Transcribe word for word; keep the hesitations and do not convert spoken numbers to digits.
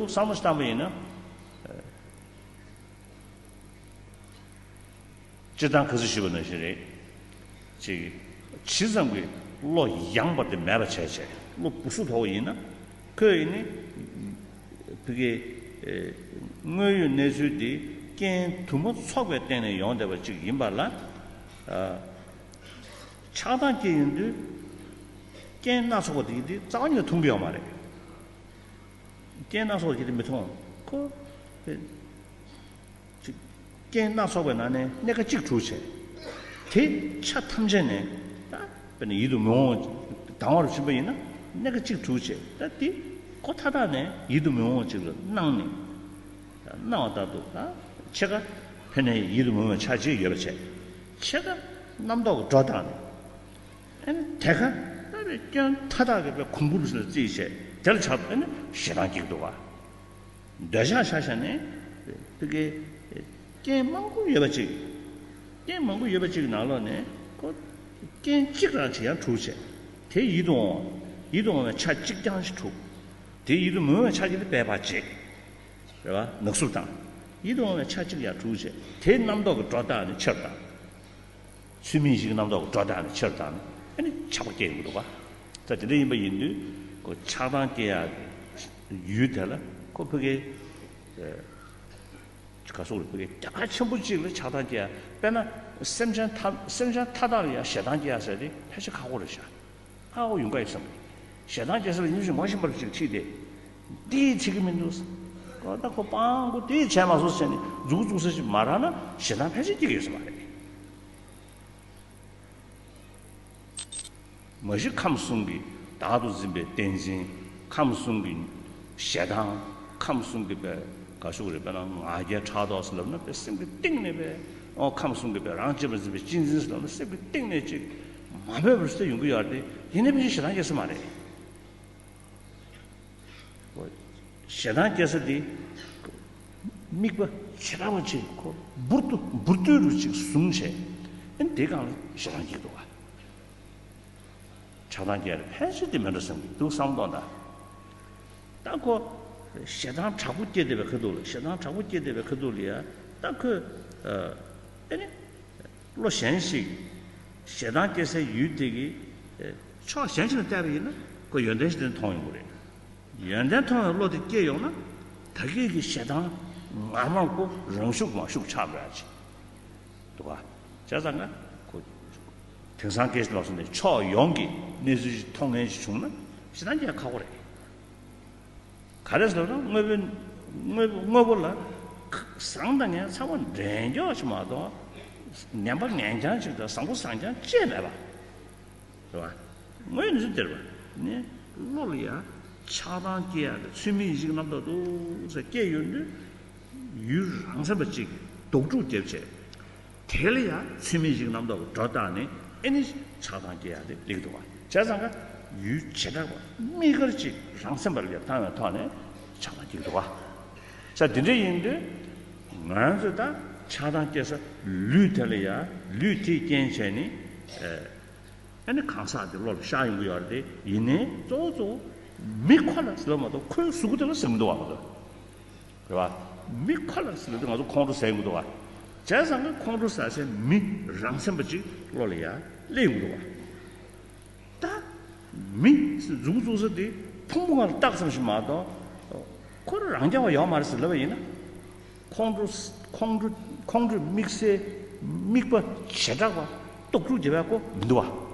བསམ་བློ་བཏང་པ་ཡིན་ན། སྤྱིར་བཏང་ག་ཚོད་ཞུས་པ་ནང་བཞིན་རེད། ཅིག་ཇི་ཙམ་གྱིས་བློ་ཡངས་པ་དེ་མེད་པ་བྱས་བྱས་བློ་སྦུ་སུ་དོག་པ་ཡིན་ན། ཁོས་ཡིན་ནི་ཕ་གི་དངོས་ཡོད་གནས་ཚུལ་འདི་རྐྱེན་དུ་མ་ཚོགས་པའི་སྟེང་ནས་ཡོང་བསྡད་པ་ཅིག་ཡིན་པ་ལ། ཆགས་སྡང་སྐྱེ་ཡོང་དུས་རྐྱེན་སྣ་ཚོགས་པ་དེ་དེ་རྩ་བ་ཉིད་ནས་མཐོང་གི་ཡོད་མ་རེད། རྐྱེན་སྣ་ཚོགས་པ་དེ་དེ་མི་མཐོང་། ཁོ་ཅིག་རྐྱེན་སྣ་ཚོགས་པའི་ནང་ནས་སྣ་ཁ་གཅིག་གྲུབ་བྱས། དེ་ཆ་ཐམས་ཅད་ནས་ད་དཔེར་ན་ཡིད་དུ་མི་འོང་བ་སྡང་བར་བྱེད་པ་ཡིན་ན་སྣ་ཁ་གཅིག་གྲུབ་བྱས། ད་དེ་ཁོ་མཐའ་དག་ནས་ཡིད་དུ་མི་འོང་བ་ཅིག་ལ་སྣང་ནས། སྣང་བ་ལྟར་དུ་ད་ཕྱེད་ཀ་ཕན་ནས་ཡིད་དུ་མི་འོང་བའི་ཆ་གཅིག་ཡོད་པ་བྱས། ཕྱེད་ཀ་རྣམ་རྟོག་གི་སྒྲོ་བཏགས་ནས། ཨ་ནི་དེ་ག་ད་རེ་སྐྱོན་མཐའ་དག་གི་དཔེ་གོང་བུ་རུ་ལ་རྩིས་བྱས་དེ་ལ་ཆགས་ཨ་ནི་ཞེ་སྡང་སྐྱེ་གི་འདུག་ག་འདོད་ཆགས་ཆགས་བྱས་ནས་ཕ་གི་རྐྱེན་མང་པོ་ཡོད་པ་ཅིག་རྐྱེན་མང་པོ་ཡོད་པ་ཅིག་གི་ནང་ལོགས་ནས་ཁོ་རྐྱེན་གཅིག་རང་ཅིག་ཡང་གྲུབ་བྱས། དེ་ཡིད་དུ་འོང་བ་ཡིད་དུ་འོང་བའི་ཆ་གཅིག་རྐྱང་ཞིག་གྲུབ། དེ་ཡིད་དུ་མི་འོང་བའི་ཆ་གཅིག་དེ་སྦས་པ་བྱེད། རེད་བ། ནག་སུབ་དང་། ཡིད་དུ་འོང་བའི་ཆ་གཅིག་ཡང་གྲུབ་བྱས་དེ་རྣམ་རྟོག་གི་སྒྲོ་བཏགས་ནས་ཕྱིར་བཏང་། ཚུལ་མིན་ཞིག་རྣམ་རྟོག་སྒྲོ་བཏགས་ནས་ཕྱིར་བཏང་ནས་ཨ་ནི་ཆགས་པ་སྐྱེ་ཡོང་གི་འདུག་ག་ད་དེ་འདྲ་ཡིན་པ་ཡིན་དུས་ཁོ་ཆགས་སྡང་སྐྱེ་ཡག་གི་ཡུལ་དེ་ལ་ཁོ་ཕ་གི་ག་སོགས་ལ་ཕ་གི་རྒྱ་གར་ཆེན་པོ་གཅིག་ལ་ཆགས་སྡང་སྐྱེ་ཡག་དཔེར་ན་སེམས་ཅན་མཐའ་སེམས་ཅན་མཐའ་དག་ལ་ཡང་ཞེ་སྡང་སྐྱེ་ཡག་ཟེར་དེ་ཕལ་ཆེར་ཁག་པོ་རེད་ཤག་ཁག་པོ་ཡོང་གི་ཡོད་བསམ། ཞེ་སྡང་སྐྱེ་ས་ལ་ཡིན་གཅིག་མ་གཞི་འབར་ཅིག་ཁྲིད་དེ། འདི་ཁྲིད་ཀྱི་མི་འདུག་ཨོ་ད་ཁོ་སྤང་གོ་དེ་བྱས་མ་སོང་ཟེར་ནས་མཛུག་གུ་བཙུགས་ས་ཅིག་མ་རག་ན་ཞེ་སྡང་ཕལ་ཆེར་སྐྱེ་གི་ཡོད་ས་མ་རེད། མ་གཞི་ཁམས་གསུམ་གྱི་བདག་ཏུ་འཛིན་པའི་བདེན་འཛིན། ཁམས་གསུམ་གྱི་ཞེ་སྡང་། ཁམས་གསུམ་གྱི་དཔེ་ག་ཤུག་རེད། དཔེར་ན་ང་རྒྱལ་ཕྲག་དོག་ཟེར་ལབ་ན་དཔེ་སེམས་ཀྱི་གཏིང་ནས་དཔེ། ཨོ་ཁམས་གསུམ་གྱི་དཔེ་རང་གཅེས་པར་འཛིན་པའི་གཅེས་འཛིན་ཟེར་ལབ་ན་སེམས་ཀྱི་གཏིང་ནས་ཅིག་མ་འོས་པར་སེ་ཡོང་གི་ཡོད་རེད་དེ། ཡིན་ནའི་ཕལ་ཆེར་ཞེ་སྡང་སྐྱེ་ས་མ་རེད། ཞེ་སྡང་སྐྱེ་ས་དེ་དམིགས་པ་བྱེ་བྲག་པ་ཅིག་ཁོ་འབུར་དུ་འབུར་དུ་རུ་ཅིག་བཟུང་བྱས། ཨ་ནི་དེ་སྒང་ལ་ཞེ་སྡང་སྐྱེ་འདུག་ག་ཆགས་སྡང་སྐྱེ་ཡག་ཕལ་ཆེར་དེ་མིན་འགྲོ་བསམ་གྱི་འདུག་བསམ་བློ་གཏོང་དང་། ད་ཁོ་ཞེ་སྡང་དྲག་པོ་སྐྱེས་བསྡད་པའི་ཁ་ཐུག་ལ་ཞེ་སྡང་དྲག་པོ་སྐྱེས་བསྡད་པའི་ཁ་ཐུག་ལ་ཡ་ད་ཁོས་ཨ་ནི་བློ་གཞན་ཞིག་ཞེ་སྡང་སྐྱེ་སའི་ཡུལ་དེ་གི་ཕྱོགས་གཞན་ཞིག་ལ་བལྟས་པ་ཡིན་ན་ཁོ་ཡོན་ཏན་ཞིག་དེ་མཐོང་ཡོང་གི་རེད། ཡོན་ཏན་མཐོང་བའི་བློ་དེ་སྐྱེས་ཡོང་ན་ད་གིན་གྱི་ཞེ་སྡང་ངར་མར་ཁོ་རང་ཤུགས་མ་ཤུགས་ཆགས་འགྲོ་ཡ་ཅིག་འདུག་ག་བྱས་ཙང་ང་ཁོ་དེང་སང་སྐད་ལ་སོང་ནས་ཕྱོགས་ཡོངས་ཀྱི་གནས་ཚུལ་ཞིག་མཐོང་མཁན་ཞིག་བྱུང་ན་ཞེ་སྡང་སྐྱེ་ཡག་ཁག་པོ་རེད། ག་རེ་ཟེར་ན་དངོས་པོའི་དངོས་པོ་དངོས་པོ་ལ་བཟང་དང་ངན་ཚང་མ་འདྲེན་འཇོག་ཅིག་མ་གཏོགས་ངན་པ་ངན་རྐྱང་ཅིག་དང་བཟང་པོ་བཟང་རྐྱང་ཅིག་མེད་པ་རེད་བ། དངོས་ཡོད་གནས་ཚུལ་དེ་རེད་བ། ནི་བློ་ལ་ཡང་ཆགས་སྡང་སྐྱེ་ཡག་གི་ཚུལ་མིན་ཡིད་བཞིན་གྱི་རྣམ་རྟོག་འདུག་ཟེར་སྐྱེས་ཡོང་དུས་ཡུལ་རང་མཚན་པ་ཅིག་ལྡོག་ཕྲུག་རྒྱབ་བྱས། དེ་ལ་ཡང་ཚུལ་མིན་ཞིག་རྣམ་རྟོག་གི་སྒྲོ་བཏགས་ནས་ཨེ་ནི་ཆགས་སྡང་སྐྱེ་ཡག་དེ་སླེབས་འདུག་བ། བྱས་ཙང་ཀ་ཡུལ་བྱེ་བྲག་པ་དམིགས་བཀར་ཅིག་རང་སེམས་པ་ལ་ཡང་བཏང་བའི་ཐོག་ནས་ཆགས་སྡང་སྐྱེ་གི་འདུག་བ། ས་དེ་འདྲ་ཡིན་དུས་ང་ཚོས་ད་ཆགས་སྡང་སྐྱེ་ས་ལུས་དེ་ལ་ཡང་ལུས་དེས་རྐྱེན་བྱས་ནས་ཨེ་ནི་གང་ཟག་དེ་བློ་ལ་ཤར་ཡོང་གི་ཡོད་རེད་དེ། ཡིན་ནའི་གཙོ་བོ་གཙོ་བོ་མི་ཁོ་ལ་ཟེར་བ་མ་གཏོགས་ཁོའི་གཟུགས་པོ་དེ་ལ་ཟེར་གི་མི་འདུག་བ། ང་ཚོ། རེད་བ། མི་ཁོ་ལ་ཟེར་དུས་ང་ཚོ་ཁོང་ཁྲོ་ཟ་གི་འདུག་བ། བྱས་ཙང་ཀ་ཁོང་ཁྲོ་ཟ་སའི་མི་རང་སེམས་པ་ཅིག་བློ་ལ་ཡ་སླེབས་ཡོང་གི་འདུག་བ། ད་མི་མཛུབ་གུ་བཙུགས་ས་དེ་ཕུང་པོ་ལྔ་ལ་བཏགས་ཙམ་ཞིག་མ་གཏོགས་ཁོ་རང་རྐྱང་པ་ཡོད་མ་རེད་ཟེར་ལབ་པ་ཡིན་ན། ཁོང་ཁྲོ་ཁོང་ཁྲོ་ཁོང་ཁྲོས་དམིགས་བསལ་དམིགས་པ་བྱེ་བྲག་པ་རྟོག་སྒྲུབ་བྱེད་པ་ཁོ་མི་འདུག་བ།